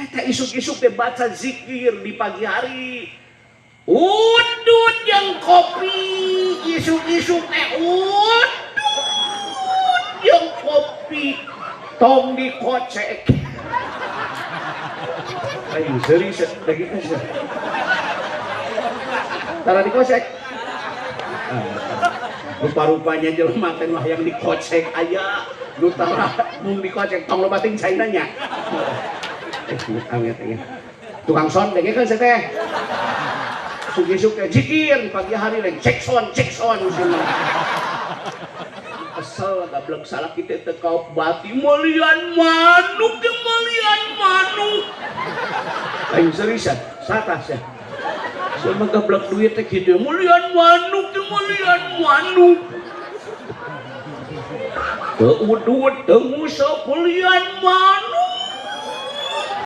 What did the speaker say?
Eta isuk-isuk teh baca zikir di pagi hari. Udut jeung kopi, isuk-isuk teh udut jeung kopi, tong dikocek. Ayo serius lagi kan. Tara dikocek. Rupa-rupanya jelema teh mah yang dikocek aya, nu tara mung dikocek tong loba ting caina nya. Amit ya. Tukang sound denge kan saya teh. Isuk-isuk teh zikir di pagi hari lain cek sound, cek sound cenah. Kesel gablek salah kita teh kau bati melian manuk teh melian manuk. Aing seriusan, satas ya. Sama gablek duit teh kitu melian manuk teh melian manuk. Teu udut teu nguseup melian manuk.